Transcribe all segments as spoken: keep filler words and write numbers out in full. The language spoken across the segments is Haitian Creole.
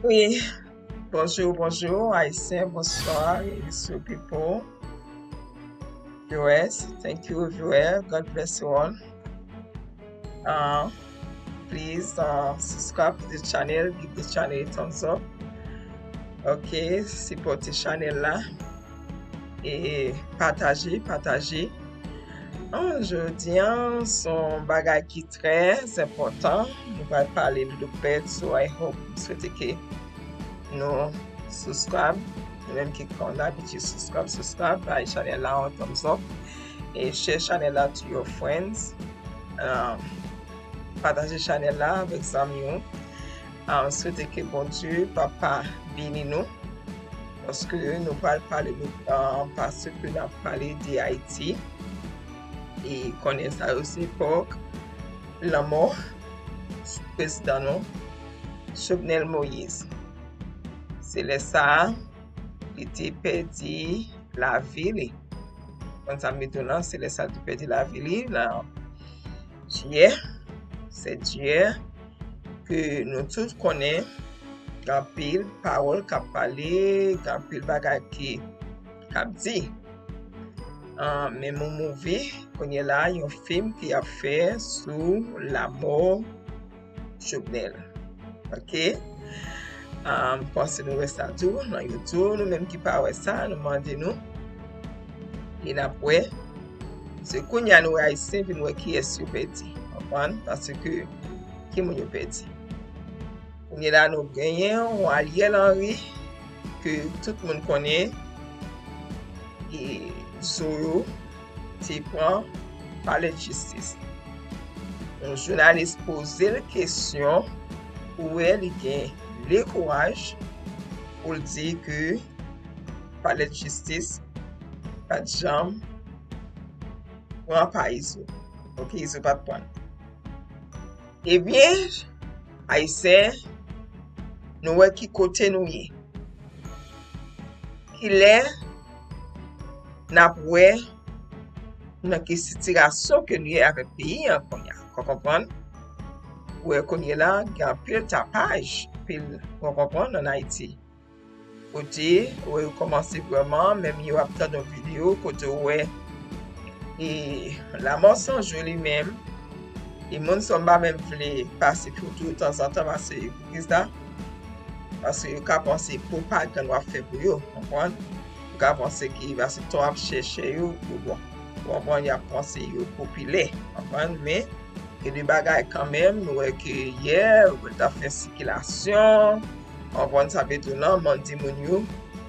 Wi, bonjou, bonjou, Ayisyen, bonswa, U S, people, U S, thank you, viewer, God bless you all. Uh, please uh, subscribe to the channel, give the channel a thumbs up. Ok, sipòte chanèl la. E pataje, pataje. An, jodi an, se yon bagay ki trè enpòtan. Nou pral pale little bit, so I hope, m swete ke nou subscribe. Nou menm ki kon abitye subscribe, subscribe, bay chanèl la yon thumbs up. E share chanèl la to your friends. Um, pataje chanèl la avèk zanmi w. Ah, m swete ke Bondye, Papa, beni nou. Paske nou pral pale de, ah, paske n ap pale de Ayiti. E konnen sa yo se epòk lanmò prezidan nou, Jovenel Moïse. Se lè sa a, li te pèdi lavi li. Konn sa m di w lan, se lè sa a li te pèdi lavi li nan jiyè, sèt jiyè, ke nou tout konnen, gen anpil pawòl k ap pale, gen anpil bagay ki, k ap di. Ah, menm yon movie, kounye la, yon fim ki ap fè sou lamò Jovenel. Ok? Ah, m panse nou wè sa tou nan YouTube. Nou menm ki pa wè sa, nou mande nou. E n ap wè. Se kounye a nou wè Ayisyen vin wè kiyès yo pèdi. Konprann? Paske ki moun yo pèdi. Kounye la nou genyen yon Ariel Henry ke tout moun konnen e zo yo te pran palè jistis. Yon jounalis poze l kesyon, ou wè li gen le kouraj pou l di ke palè jistis pa t janm pran pa Izo. Ok, Izo pa t pran. Ebyen, Ayisyen, nou wè ki kote nou ye. Kilè n ap wè nan ki sitirasyon ke nou ye avèk peyi an kounye a. Ou konprann? Ou wè kounye la, gen anpil tapaj, anpil, ou konprann, ann Ayiti. Kote, ou wè, yo kòmanse vrèman, menm yo ap tande yon videyo, kote ou wè, e, Lanmò San Jou li menm, e moun sa yo m pa menm vle pase foto tanzantan, pase pou kisa? Paske yo ka panse pwopagann w ap fè pou yo, konprann? Yo ka panse ki, paske tan ap chèche yo, yo bon. Ou konprann, y ap panse yo popilè, konprann? Men, gen de bagay kanmenm, nou wè ke yè, yo t ap fè sikilasyon, konprann sa vle di w lan, manti moun yo,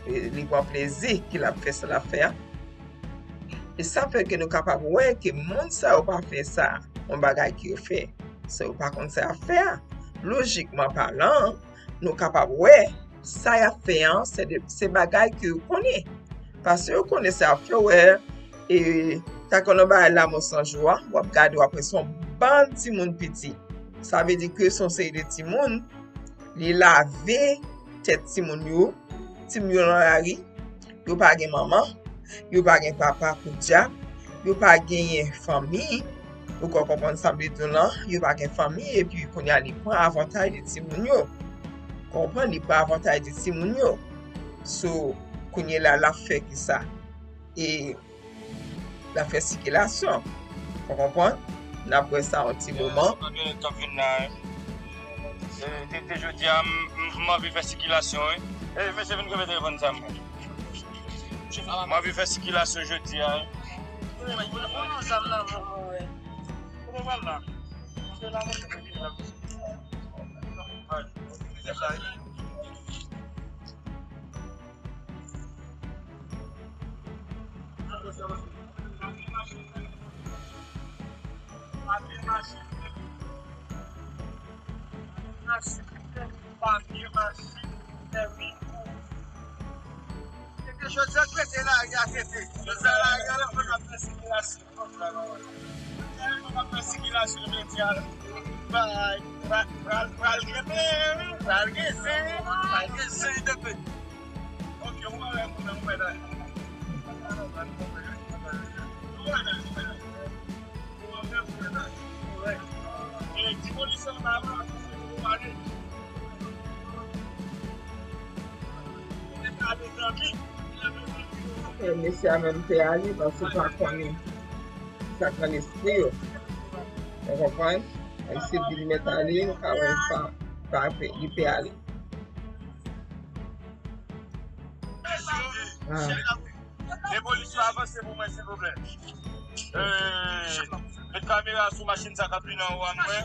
e, li pran plezi ke l ap fè sa l ap fè a. E sa fè ke nou kapab wè ke moun sa yo pa fè sa, yon bagay ke yo fè, se yo pa konn sa y ap fè a. Lojikman palan, nou kapab wè sa y ap fè an, se de, se bagay ke yo konnen. Paske yo konnen sa y ap fè, wè, e, ta konn yon bagay Lanmò San Jou a, w ap gade, w ap wè se yon bann timoun piti. Sa vle di ke se yon seri de timoun, li lave tèt timoun yo, timoun yo nan lari, yo pa gen manman, yo pa gen papa podyab, yo pa genyen fanmi, ou ka konprann sa m vle di w lan, yo pa gen fanmi, epi kounye a li pran avantaj de timoun yo. Konprann, li pran avantaj de timoun yo. So, kounye la, l ap fè kisa? E l ap fè sikilasyon. Ou konprann? N ap wè sa yon ti moman. Sa gen lè k ap vin la, wi. E, te, te jodi a, m, m, m anvi fè sikilasyon, wi. E, mesye, vin kanpe telefòn sa, mwen. M anvi fè sikilasyon jodi a, wi. Ou pran zam nan men mwen, wi. Ou pran la. Jodi a, trete lari a trete. Jodi a, lari a nan fè sikilasyon. Mwen ap fè sikilasyon jodi a. Pral, pral, pral gen zen, wi. Pral gen zen, pral gen zen de pe. Ok, ou wè moun nan, ou wè la. Ou wè la, ou wè la. Ou wè la. E, ti polis anba la, ou wè la. Mesye a menm pè ale, paske l pa konnen sa k nan lespri yo. Ou konprann? Menm si l di l mèt ale, ou ka wè l pa, pa pè, li pè ale. Ah. Depolis yo, avanse pou mwen, silvouplè. Euh, met kamera sou machin sa k ap vin anwo a mwen.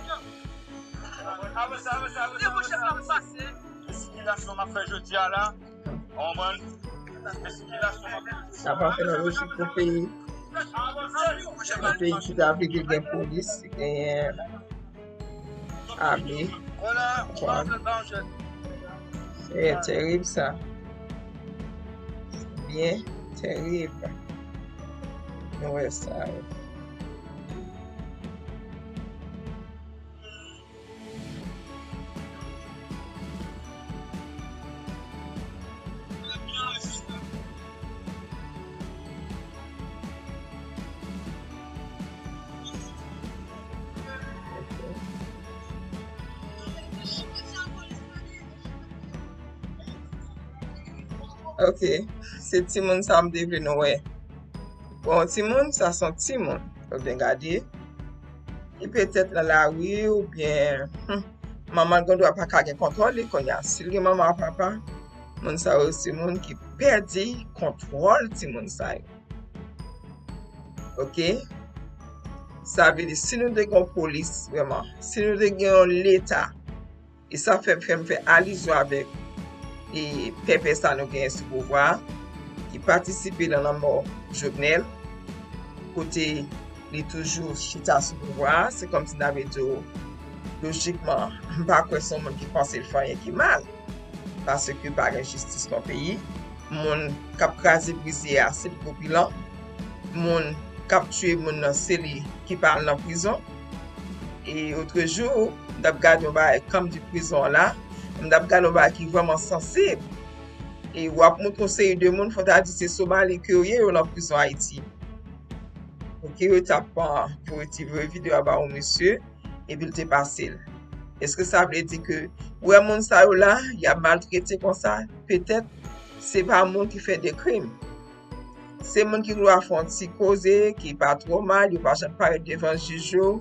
Avanse, avanse, avanse, avanse, avanse. Sikilasyon m ap fè jodi a la. Ou konprann? Sikilasyon m ap fè. Sa pa fè nan lojik pou peyi. Yon peyi ki ta vle gen polis, genyen ame. Se terib sa. Byen terib. Nou wè sa. Ok, se timoun sa m te vle nou wè. Bon, timoun, sa se yon timoun. Ou byen gade. Li petèt nan lari oubyen, hmm, manman l gen dwa pa ka gen kontwòl li kounye a. Si l gen manman ak papa, moun sa yo se moun ki pèdi kontwòl timoun sa yo. Ok? Sa vle di, si nou te gen yon polis, vrèman, si nou te gen yon leta, e sa fè, fè m fè alizyon avèk, e, pèpè sa nou genyen sou pouvwa a, ki patisipe nan lanmò Jovenel, kote li toujou chita sou pouvwa a, se kòmsi n ta vle di w, lojikman, m pa kwè se yon moun ki panse l fè anyen ki mal. Paske pa gen jistis nan peyi. Moun k ap kraze brize a, se li popilan. Moun k ap tiye moun nan, se li ki pa al nan prizon. E otrejou, m t ap gade yon bagay, kan m di prizon an la, m t ap gade yon bagay ki vrèman sansib. E w ap montre yon seri de moun, fò w ta di se Somali ke yo ye, yo nan prizon Ayiti. Ok, yo t ap, ah, voye ti, voye videyo a ba yon mesye, epi l te pase l. Èske sa vle di ke, ou wè moun sa yo la, y ap maltrete konsa? Petèt, se pa moun ki fè de krim. Se moun ki gen dwa fè yon ti koze ki pa twò mal, yo pa janm parèt devan jij yo,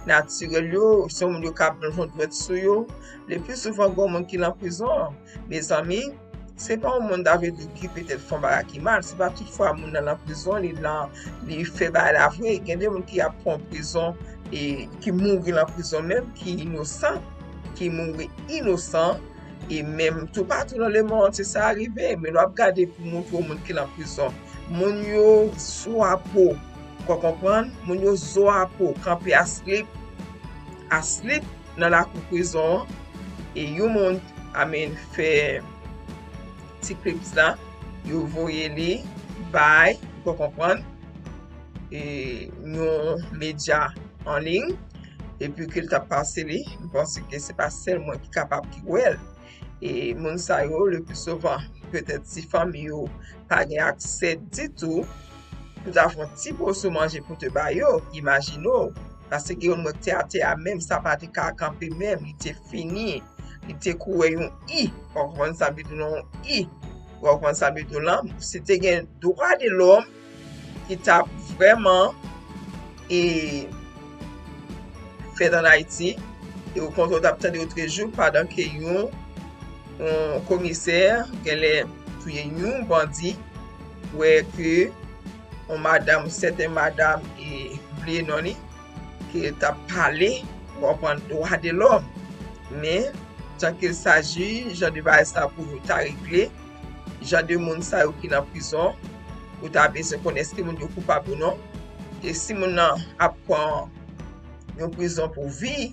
natirèl yo, se moun yo ka pran dwèt sou yo. Le pli souvan, gen moun ki nan prizon. Mezanmi, se pa yon moun ta vle di ki petèt fè yon bagay ki mal. Se pa tout fwa moun nan nan prizon, li nan, li fè bagay la vre. Gen de moun ki ap pran prizon e ki mouri nan prizon menm, ki inosan, ki mouri inosan. E menm toupatou nan lemonn, se sa rive. Men lè w ap gade pou montre w moun ki nan prizon, moun yo zo a po, ou konprann? Moun yo zo a po, kanpe aslip, aslip nan lakou prizon an. E yon moun, I mean, fè ti clips la, yo voye li bay, ou konprann, e yon medya an liy, epi ke l t ap pase li, m panse ke se pa sèl mwen ki kapab ki wè l. E moun sa yo, le pli souvan, petèt si fanmi yo pa gen aksè ditou, pou ta fè yon ti moso manje pou te ba yo, imajine w. Paske gen youn mwen k te atè a menm, sa pa te ka kanpe menm, li te fini, li te kouvè yon I. Ou konprann sa m vle di w, yon I. Ou konprann sa m vle di w lan? Si te gen dwa de lòm ki t ap vrèman, e, fèt ann Ayiti, e okontrè, w t ap tande otrejou, pandan ke yon, yon komisè genlè touye yon bandi, wè ke yon madanm, sèten madanm, e, m bliye non li, ke t ap pale, ou konprann, dwa de lòm. Men, tant qu'il s'agit, jan de bagay sa pou ta regle, jan de moun sa yo ki nan prizon, ou ta bezwen konnen èske moun yo koupab ou non. E si moun nan ap pran yon prizon pou vi,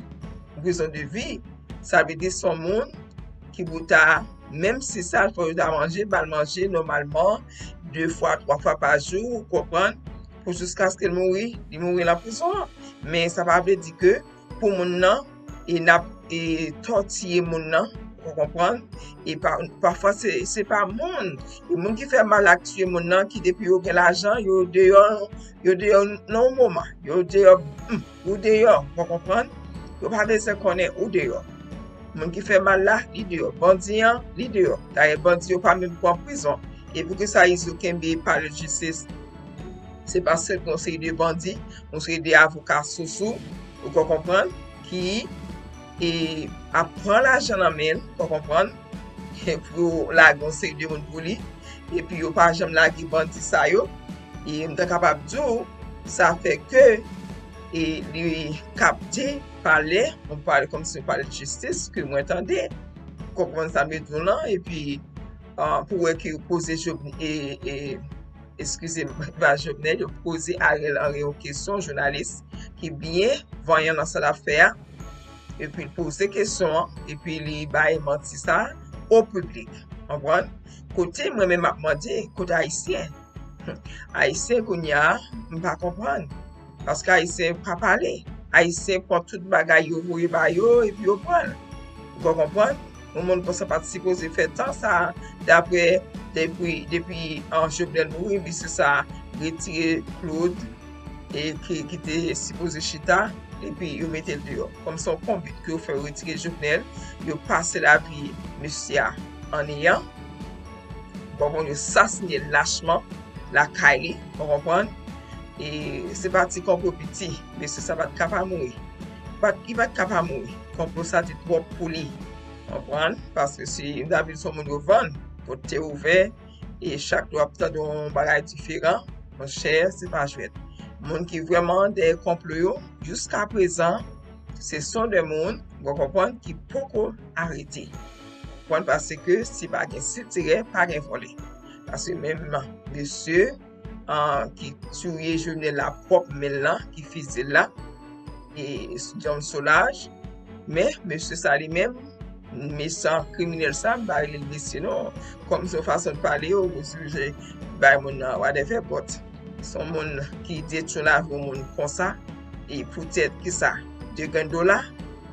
yon prizon de vi, sa vle di se yon moun ki pou ta, menm si sa, fò yo ta manje, ba l manje nòmalman, de fwa, twa fwa pa jou, ou konprann, pou jiskaske l mouri, li mouri nan prizon an. Men sa pa vle di ke pou moun nan, e n ap, e, tòtiye moun nan, ou konprann? E pa, pafwa se, se pa moun. E moun ki fè mal ak tiye moun nan, ki depi yo gen lajan, yo deyò, yo deyò nan yon moman. Yo deyò, hmm, ou deyò, ou konprann? Yo pa bezwen konnen ou deyò. Moun ki fè mal la, li deyò. Bandi an, li deyò. Dayè, bandi yo pa menm pran prizon. E poukisa Izo kenbe palè jistis? Se paske gen yon seri de bandi, yon seri de avoka sousou, ou ka konprann, ki e, ap pran lajan nan men l, ou ka konprann, pou yo lage yon seri de moun pou li, epi yo pa janm lage bandi sa yo. E m ta kapab di w, sa fè ke e, li kapte palè, yon palè kòmsi yon palè de jistis ke mwen tande, ou konprann sa m vle di w lan, epi pou wè ke yo poze Jovenel, e, e, eskize m, pa Jovenel, yo poze Ariel Henry yon kesyon, jounalis ki byen vanyan nan sa l ap fè a, epi l poze kesyon an, epi li bay manti sa o piblik. Konprann? Kote mwen menm ap mande, kote Ayisyen? Ayisyen kounye a, m pa konprann. Paske Ayisyen pa pale. Ayisyen pran tout bagay yo voye ba yo epi yo pran l. Ou ka konprann? Yon moun konsa pa t sipoze fè tan sa a, daprè depi, depi an Jovenel mouri, misye sa retire Claude e ki, ki te sipoze chita, epi yo mete l deyò. Kòm se yon konbit ke yo fè yo retire Jovenel, yo pase lavi mesye a an neyan. Bon, bon, yo sasinen l lachman lakay li, ou konprann? E se pa ti konplo piti, mesye sa pa t ka pa mouri. Pa t, li pa t ka pa mouri. Konplo sa te twòp pou li, konprann? Paske si m ta vin se yon moun yo vann, pòt te ouvè, e chak lè w ap tande yon bagay diferan, monchè, se pa jwèt. Moun ki vrèman dèyè konplo yo, jiska prezan, se son de moun, ou konprann, ki poko arete. Konprann, paske si pa gen sitirè, pa gen vòlè. Paske menm mesye an, ki touye Jovenel la pwòp men l lan, ki fize l la, e John Solage, men mesye sa li menm, mechan kriminèl sa, m pa rele l mesye non. Kòm se yon fason de pale, ou oblije bay moun nan whatever, but se yon moun ki detwi lavi yon moun konsa, e poutèt kisa? De grenn dola?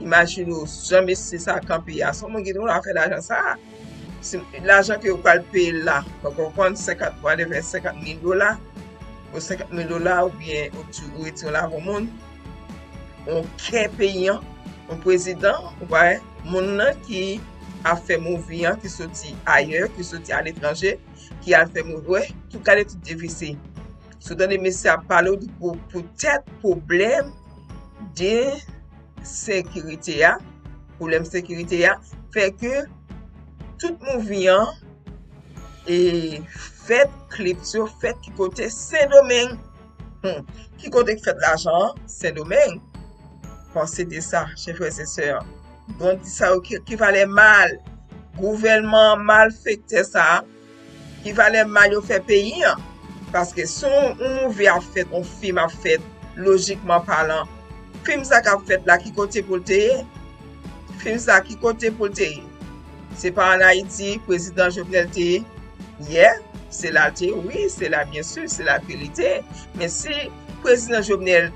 Imajine w jan mesye sa kanpe a. Se yon moun ki te konn ap fè lajan sa a. Si lajan ke yo pral peye l la, ou konprann, senkant, whatever, senkant mil dola, ou senkant mil dola, oubyen ou ti-, ou retire lavi yon moun, yon kè peyi an, yon prezidan, ou wè, moun nan ki ap fè movie an, ki soti ayè, ki soti aletranje, ki al fè movie, wè, tout kalite tout devise. Si w tande mesye ap pale, w di pou, poutèt pwoblèm de sekirite a, pwoblèm sekirite a, fè ke tout movie an e fèt, clips yo fèt ki kote? Sendomeng. Hmm. Ki kote ki fèt lajan an? Sendomeng. Panse de sa, chè frè e sè. Bandi sa yo ki, ki valè mal. Gouvènman malfektè sa a, ki valè mal yo fè peyi an. Paske si yon, yon movie ap fèt, yon fim ap fèt, lojikman palan, fim sa k ap fèt la, ki kote pou l te ye? Fim sa, ki kote pou l te ye? Se pa ann Ayiti prezidan Jovenel te ye? Yeah, se la l te ye, wi, se la, byen si, se la ke li te ye. Men si prezidan Jovenel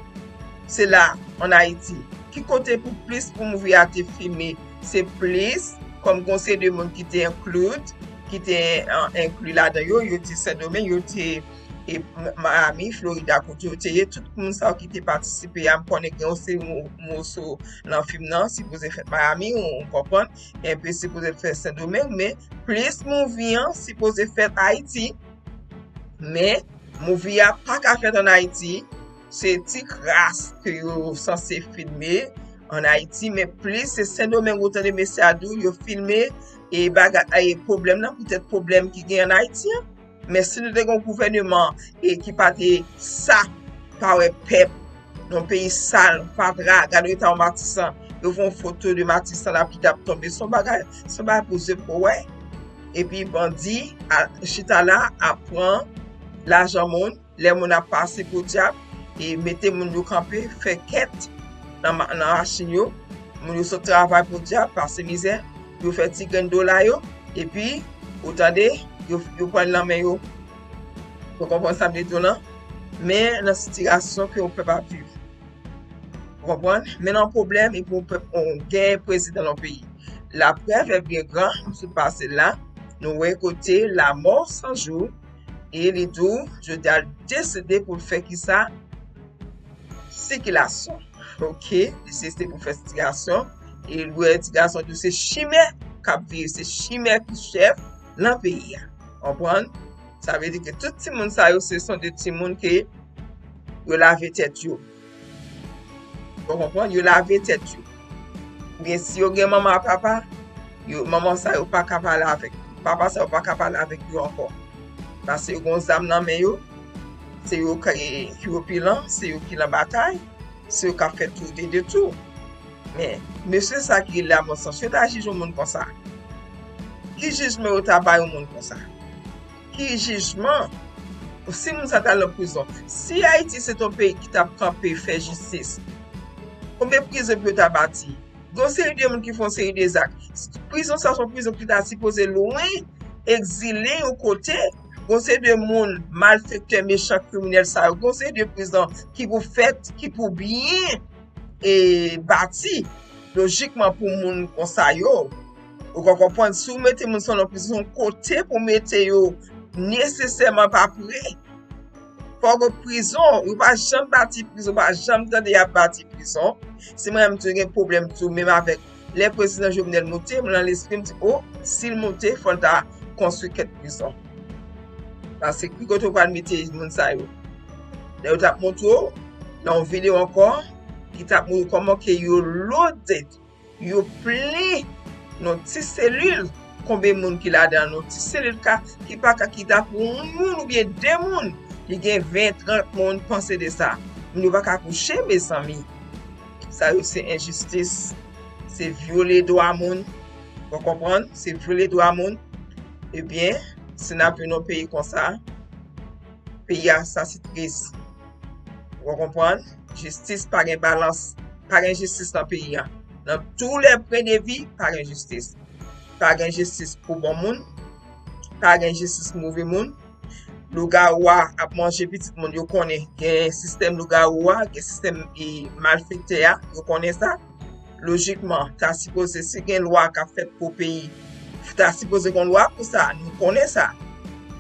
se la ann Ayiti, ki kote pou plis pou movie a te filme? Se plis, kòm gen yon seri de moun ki te include, ki te, uh, enkli ladan yo, yo te Sendomeng, yo te, e, Miami, Florida, kote yo te ye, tout moun sa yo ki te patisipe a, m konnen gen yon seri mo-, moso nan fim nan, sipoze fèt Miami, ou, ou konprann, enpe sipoze fèt Sendomeng, men plis movie an sipoze fèt Ayiti. Men movie a pa ka fèt ann Ayiti, se ti kras ke yo sanse filme ann Ayiti, men plis se Sendomeng ou tande mesye a di w yo filme e bagay, e pwoblèm nan poutèt pwoblèm ki gen ann Ayiti an. Men si nou te gen yon gouvèneman e ki pa te sa, pa wè pèp, nan peyi sal, fatra, gade eta yon Matisan, yo fè yon foto de Matisan, lapli t ap tonbe, se yon bagay, se yon bagay pou zye pou wè. Epi bandi a, chita la, ap pran lajan moun, lè moun ap pase podyab, e mete moun yo kanpe, fè kèt nan ma-, nan machin yo, moun yo sot travay podyab, pase mizè, yo fè ti grenn dola yo, epi, ou tande, yo, yo pran l nan men yo. Ou konprann sa m vle di w lan? Men nan sitiyasyon ke yon pèp ap viv. Ou konprann? Men nan pwoblèm, epi yon pèp, yon gen prezidan nan yon peyi. Laprèv è byen gran, m sot pase la, nou wè kote Lamò San Jou, e li di w, jodi a l deside pou l fè kisa? Sikilasyon. Oke, li deside pou l fè sikilasyon, e l wè ti gason di w se chimè k ap viv, se chimè ki chèf nan peyi a. Konprann? Sa vle di ke tout timoun sa yo, se son de timoun ke yo lave tèt yo. Ou konprann? Yo lave tèt yo. Oubyen si yo gen manman ak papa, yo, manman sa yo pa ka pale avèk, papa sa yo pa ka pale avèk yo ankò. Paske yo gen zam nan men yo, se yo ki, ki opilan, se yo ki nan batay, se yo k ap fè tou de, de tou. Men, mesye sa ki rele Amonsens, yo ta jij yon moun konsa? Ki jijman yo ta bay yon moun konsa? Ki jijman? Si moun sa ta nan prizon. Si Ayiti se t yon peyi ki t ap kanpe fè jistis, konbyen prizon pou yo ta bati? Gon seri de moun ki fè yon seri de zak. Prizon sa se yon prizon ki ta sipoze lwen, egzile yon kote. Gon seri de moun, malfektè, mechan, kriminèl sa yo. Gon seri de prizon ki pou fèt, ki pou byen e bati. Lojikman pou moun konsa yo, ou ka konprann, si w mete moun sa nan prizon, kote pou mete yo nesesèman pa pre. Fò gen prizon, yo pa janm bati prizon, pa janm tande y ap bati prizon. Si mwen menm tou gen pwoblèm tou, menm avèk lè prezidan Jovenel moute, mwen nan lespri m di, o, si l moute, fò l ta konstwi kèk prizon. Paske ki kote w pral mete moun sa yo? Lè yo t ap montre w nan yon videyo ankò, ki t ap montre w kòman ke yo loaded, yo plen nan ti selil, konbyen moun ki ladan nan ti selil ka, ki pa ka, ki ta pou yon moun oubyen de moun, li gen ven, trant moun, panse de sa. Moun yo pa ka kouche, mezanmi. Sa yo se enjistis, se vyole dwa moun. Ou konprann? Se vyole dwa moun. Ebyen, si n ap viv nan peyi konsa, peyi a sa se tris. Ou konprann? Jistis pa gen balans, pa gen jistis nan peyi a. Nan tou lè pwen de vi, pa gen jistis. Pa gen jistis pou bon moun, pa gen jistis move moun. Lougawou a ap manje pitit moun, yo konnen gen sistèm lougawou a, gen sistèm e, malfektè a, yo konnen sa. Lojikman, ta sipoze, si gen lwa k ap fèt pou peyi, ta sipoze gen lwa pou sa, nou konnen sa.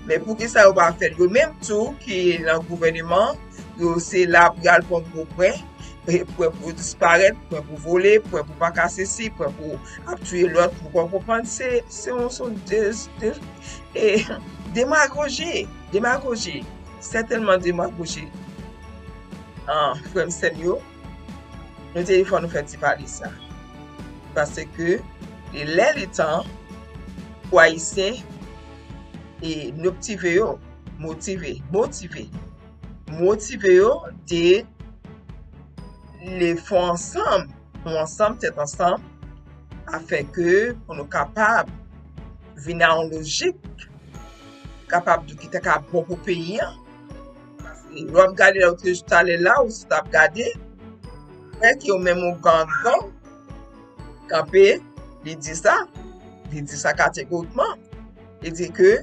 Men poukisa yo pa fè l? Yo menm tou ki nan gouvèneman, yo se la pou y al pran gwo pwen, e pwen pou disparèt, pwen pou vole, pwen pou pa ka sesi, pwen pou ap touye lòt, pou konprann, se, se yon, se yon de, de, e, demagoji, demagoji, sètènman demagoji. An, frè m, sè m yo, nou te di fò nou fè ti pale sa. Paske li lè li tan pou Ayisyen e motive yo, motive, motive, motive yo de le fò ansanm, nou ansanm, tèt ansanm, afin ke pou nou kapab vin a yon lojik, kapab di ki ta ka bon pou peyi an. Paske lè w ap gade la, ou te talè la, ou sot ap gade, wè ke yo menm yon gang gang kanpe, li di sa, li di sa kategorikman. Li di ke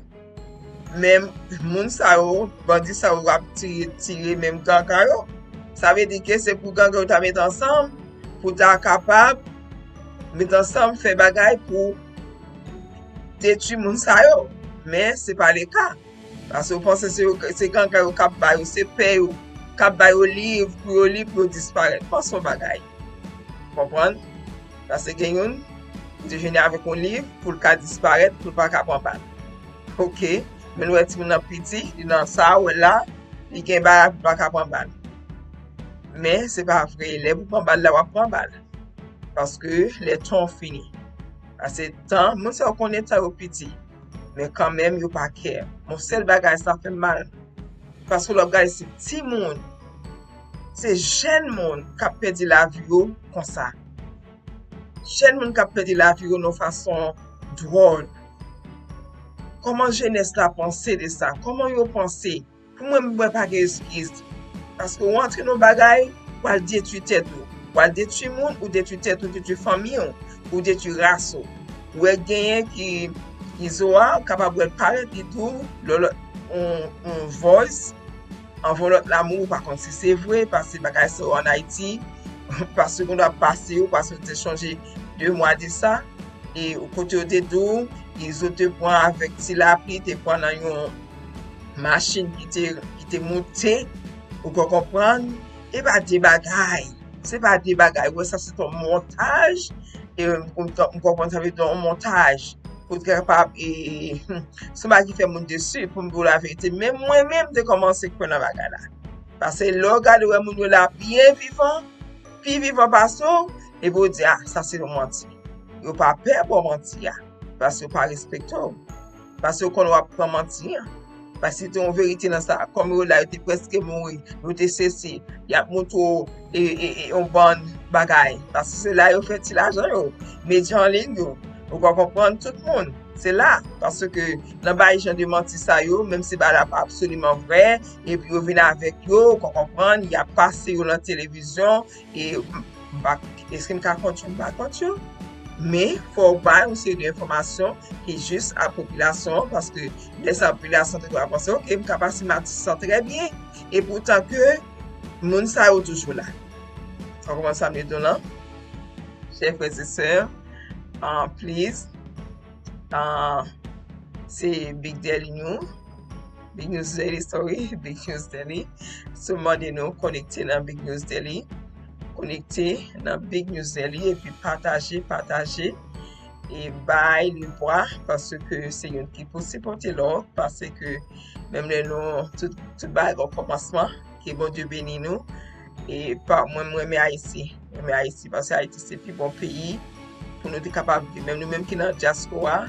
menm moun sa yo, bandi sa yo ap tire, tire menm gang yo. Sa vle di ke se pou gang yo ta met ansanm, pou ta kapab met ansanm, fè bagay pou detwi moun sa yo. Men se pa le ka. Paske yo panse se yo, se gang yo k ap ba yo, se pè yo, k ap ba yo liv pou yo li, pou yo disparèt. Panse yon bagay. Konprann? Paske gen youn ki te vini avèk yon liv pou l ka disparèt, pou l pa ka pran bal. Oke. Men nou wè timoun nan piti, li nan sa, wè la, li gen bagay pou l pa ka pran bal. Men se pa vre, lè pou pran bal la, w ap pran bal. Paske le temps fini. Paske tan, moun sa yo konnen tan yo piti. Men kanmenm, yo pa kè. Yon sèl bagay, sa fè m mal. Paske lè w ap gade, se timoun, se jèn moun k ap pèdi lavi yo konsa. Jèn moun k ap pèdi lavi yo nan fason dwòl. Kòman jenès la panse de sa? Kòman yo panse? Pou mwen, mwen pa gen eskiz. Paske w antre nan bagay, w al detwi tèt ou. W al detwi moun, ou detwi tèt ou, detwi fanmi w, ou detwi ras ou. Ou wè genyen ki, ki zo a, kapab wè l parèt, li di w, lò, lò, on, on voice, anvan lòt la mouri, ou pa konn si se vre, paske bagay sa yo ann Ayiti, pa segonn ap pase yo, paske te chonje de mwa de sa, e kote yo te di w, e zo te pran avèk ti lapli, te pran nan yon machin ki te, ki te moute, ou ka konprann, e pa de bagay, se pa de bagay, ou wè sa se yon montaj, e m, m, m konprann sa vle di yon montaj, pou te kapab, e, se yon bagay ki fè moun desi, pou m di w laverite. Men mwen menm, m te kòmanse kwè nan bagay la. Paske lè w gade, w wè moun yo la byen vivan, pi vivan pase w, epi w di, a, sa se yon manti. Yo pa pè ba w manti a, paske yo pa respekte w. Paske yo konn w ap pran manti an. Paske te yon verite nan sa. Kòm yo la, yo te prèske mouri, yo te sesi, y ap montre w e, e, e, yon bann bagay. Paske se la yo fè ti lajan yo. Medya an liy yo. Ou ka konprann tout moun. Se la. Paske nan bay jan de manti sa yo, menm si bagay la pa absoliman vrè, epi yo vin avèk yo, ou ka konprann, y ap pase yo nan televizyon, e m pa, èske m ka kont yo? M pa kont yo. Men, fò w bay yon seri de enfòmasyon ki jis a popilasyon an, paske lè sa popilasyon te dwe panse, oke, m ka pase Matisan trè byen. E poutan ke moun sa yo toujou la. Sa w konprann sa m vle di w lan? Chè frè e sè, ah, please, ah, se Big Daily nou. Big News Daily, sorry, Big News Daily. So, m mande nou konekte nan Big News Daily. Konekte nan Big News Daily epi pataje, pataje. E bay lepwa, paske se youn ki pou sipòte lòt, paske menm lè nou, tout, tout bagay gen yon kòmansman, ke Bondye beni nou. E pa, mwen, mwen renmen Ayiti. Mwen renmen Ayiti, paske Ayiti se pi bon peyi pou nou te kapab viv. Menm nou menm ki nan dyaspora,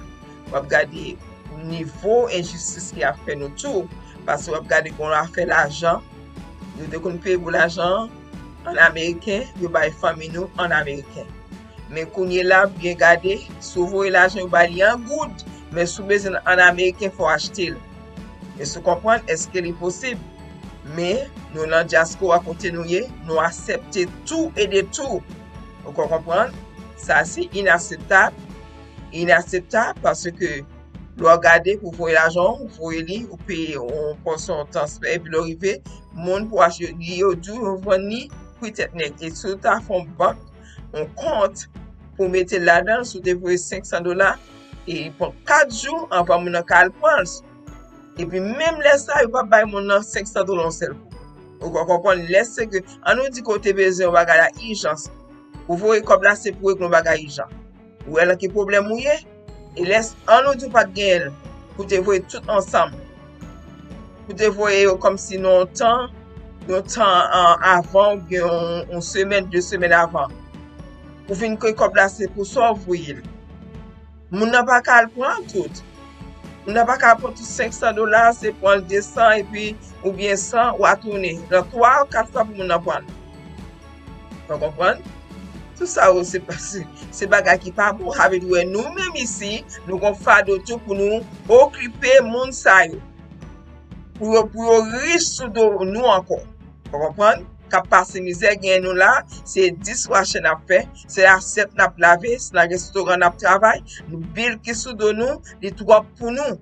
w ap gade nivo enjistis ki ap fè nou tou. Paske w ap gade gen yon afè lajan, yo te konn peye pou lajan an ameriken, yo bay fanmi nou an ameriken. Men kounye la, byen gade, si w voye lajan yo ba li an goud, men si w bezwen l an ameriken, fò w achte l. Èske w konprann? Èske li posib? Men, nou nan dyaspora kote nou ye, nou aksepte tou e de tou. Ou ka konprann? Sa se inakseptab. Inakseptab paske lè w gade pou voye lajan, ou voye li, ou peye yon pòsyon transfè, epi lè w rive, moun pou achte li, yo di w yo vann li pri tèt nèg. E si w ta fè yon bank, yon kont pou mete ladan l, si w te voye senk san dola, e li pran kat jou anvan moun nan ka al pran l. Epi menm lè sa, yo p ap bay moun nan senk san dola yon sèl kou. Ou ka konprann, lè se ke, ann nou di ke w te bezwen yon bagay la ijans. Ou voye kòb la, se pou regle yon bagay ijan. Ou wè nan ki pwoblèm ou ye, e lè, ann nou di w pa t genyen l, pou te voye tout ansanm. Pou te voye yo kòmsi nan yon tan, yon tan, ah, avan, oubyen yon, yon semèn, de semèn avan. Ou fin kwè kòb la, se pou sa w voye l. Moun nan pa ka al pran tout. Moun nan pa ka pran tout senk san dola, se pran de san epi oubyen san, w a tounen. Nan twa, kat fwa pou moun nan pran l. Ou konprann? Tout sa yo, se, se, se bagay ki pa bon. Sa vle di, wè, nou menm isi, nou gon fado tou pou nou okipe moun sa yo. Pou yo, pou yo rich sou do nou ankò. Ou konprann? K ap pase mizè, gen nou la, se dis wachè n ap fè, se asyèt n ap lave, si n a restoran n ap travay, nou bil ki sou do nou, li twòp pou nou.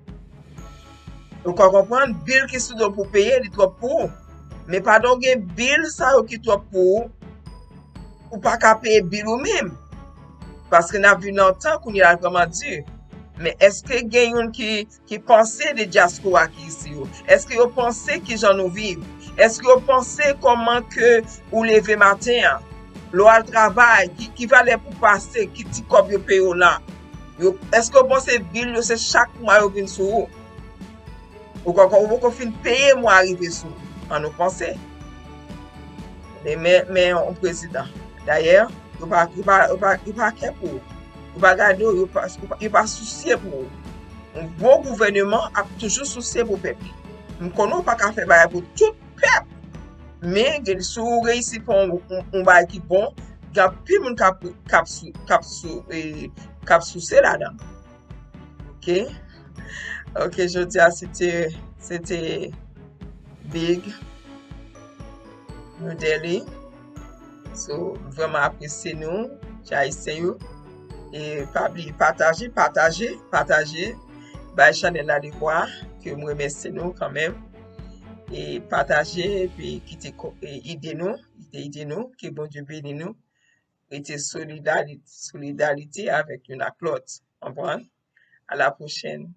Ou ka konprann, bil ki sou do pou peye, li twòp pou ou. Men pandan w gen bil sa yo ki twòp pou ou, ou pa ka peye bil ou menm. Paske n ap viv nan yon tan kounye a l vrèman di. Men èske gen youn ki, ki panse de dyaspora ki isi yo? Èske yo panse kijan nou viv? Èske yo panse kòman ke ou leve maten an? Lè w al travay, ki, ki valè pou pase, ki ti kòb yo peye w la? Yo, èske yo panse bil yo se chak mwa yo vin sou ou? Ou ka, ou poko fin peye mwa a rive sou ou. Ann nou panse. Men, men, men yon prezidan. Dayè, yo pa, yo pa, yo pa, yo pa kè pou ou. Yo pa gade w, yo pa, yo pa, yo pa sousye pou ou. Yon bon gouvèneman ap toujou sousye pou pèp li. M konnen w pa ka fè bagay pou tout pèp. Men, gen, si w reyisi fè yon, yon, yon bagay ki bon, gen anpil moun k ap, k ap sou, k ap sou, e, k ap souse ladan. Ok. Ok, jodi a, se te, se te Big New Delhi. So, m vrèman apresye nou, ti Ayisyen yo. E pa bliye pataje, pataje, pataje. Bay chanèl la lepwa, ke m remèsye nou kanmenm. E pataje, epi kite ko-, e ide nou, kite ide nou, ke Bondye beni nou. Rete solidali-, solidarite avèk youn ak lòt. Konprann? À la prochaine.